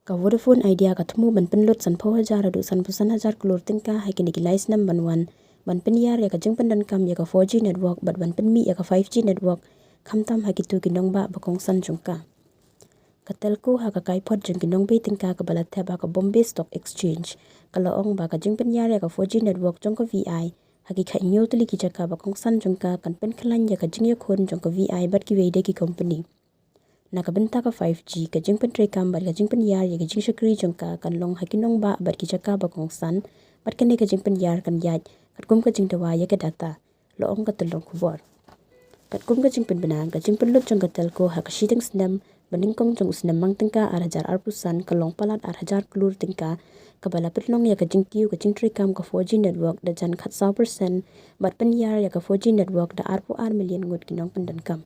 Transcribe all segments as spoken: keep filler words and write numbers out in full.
Ka Vodafone Idea ka thmu ban pynlut sanphew hajar haduh sanphew san hajar klur tyngka ha kine ki lai snem ban wan, ban pynïar ïa ka jingpyndonkam ïa ka four G network bad ban pynmih ïa ka five G network, khamtam ha kito ki nongbah ba kongsan jong ka. Ka telco ha ka kaiphod jong ki nongbei tyngka kaba la thep ha ka Bombay Stock Exchange, ka la ong ba ka jingpynïar ïa ka four G network jong ka VI ha ki khathynñiew tylli ki jaka ba kongsan jong ka kan pynkhlaiñ ïa ka jingïakhun jong ka VI bad kiwei de ki company. Na ka bynta ka five G, ka jingpyntreikam bad ka jingpynïar ïa ka jingshakri jong ka kan long ha ki nongbah bad ki jaka ba kongsan, bad kane ka jingpynïar kan ïaid katkum ka jingdawa ïa ka data, la ong ka tyllong khubor. Katkum ka jingpynbna, ka jingpynlut jong ka telco ha ka shiteng snem banyngkong jong u snem mang tyngka ar hajar arphew san ka long palat ar hajar klur tyngka, kaba la pynlong ïa ka jingkiew ka jingtreikam ka four G network da jan khatsaw percent, bad pynïar ïa ka four G network da arphew ar million ngut ki nongpyndonkam.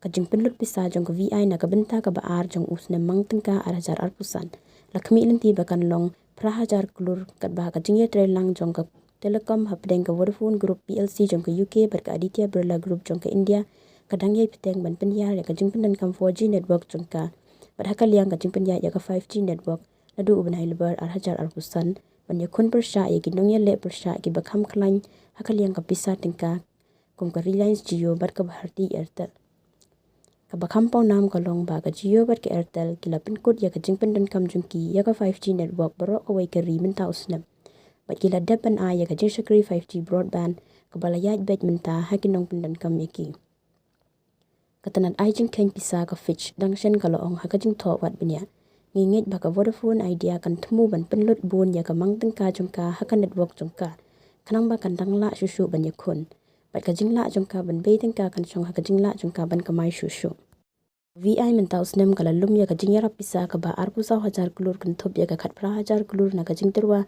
Ka jingpynlut pisa jong ka VI na ka bynta kaba ar jong u snem mang tyngka ar hajar arphew san la khmih lynti ba kan long phra hajar klur, katba ka jingïatreilang jong ka telecom hapdeng ka Vodafone Group PLC jong ka UK bad ka Aditya Birla Group jong ka India ka dang ïai bteng ban pynïar ïa ka jingpyndonkam four G network jong ka, bad ha ka liang ka jingpynïaid ïa ka five G network naduh u bnai Lber ar hajar arphew san, ban ïakhun pyrshah ïa ki nongïaleh pyrshah kiba kham khlaiñ ha ka liang ka pisa tyngka, kum ka Reliance Jio bad ka Bharti Airtel. Kaba kham pawnam ka long ba ka Jio bad ka Airtel ki la pynkut ïa ka jingpyndonkam jong ki ïa ka five G network baroh kawei ka ri mynta u snem, bad ki la dep ban ai ïa ka jingshakri five G broadband kaba la ïaid beit mynta ha ki nongpyndonkam ïa ki. Ka tnat ai jingkheiñ pisa ka Fitch dang shen ka la ong ha ka jingthoh wad bniah, ngi ngeit ba ka Vodafone Idea kan thmu ban pynlut bun ïa ka mang tyngka jong ka ha ka network jong ka, khnang ba kan dang lah shuh shuh ban ïakhun, bad ka jinglah jong ka ban bei tyngka kan shong ha ka jinglah jong ka ban kamai shuh shuh. VI mynta u snem ka la lum ïa ka jingïarap pisa kaba arphew saw hajar klur kynthup ïa ka khatphra hajar klur na ka jingtyrwa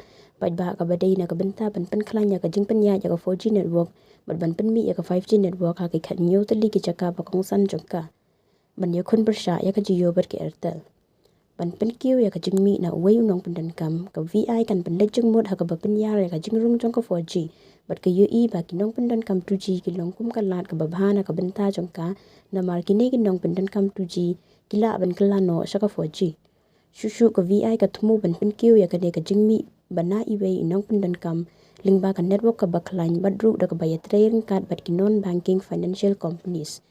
paidbah kaba dei na ka bynta ban pynkhlaiñ ïa ka jingpynïaid ïa ka four G network bad ban pynmih ïa ka five G network ha ki khathynñiew tylli ki jaka ba kongsan jong ka, ban ïakhun pyrshah ïa ka Jio bad ka Airtel. Ban pynkiew ïa ka jingmih na uwei u nongpyndonkam, ka VI kan pynleit jingmut ha kaba pynïar ïa ka jingrung jong ka four G, bad ka ïohi ba ki nongpyndonkam two G ki long kum ka lad kaba bha na ka bynta jong ka, namar kine ki nongpyndonkam two G ki lah ban kylla noh sha ka four G. Shuh shuh ka VI ka thmu ban pynkiew ïa kane ka jingmih ba na iwei i nongpyndonkam lyngba ka network kaba khlaiñ bad ruh da kaba ïatrei ryngkat bad ki non-banking financial companies.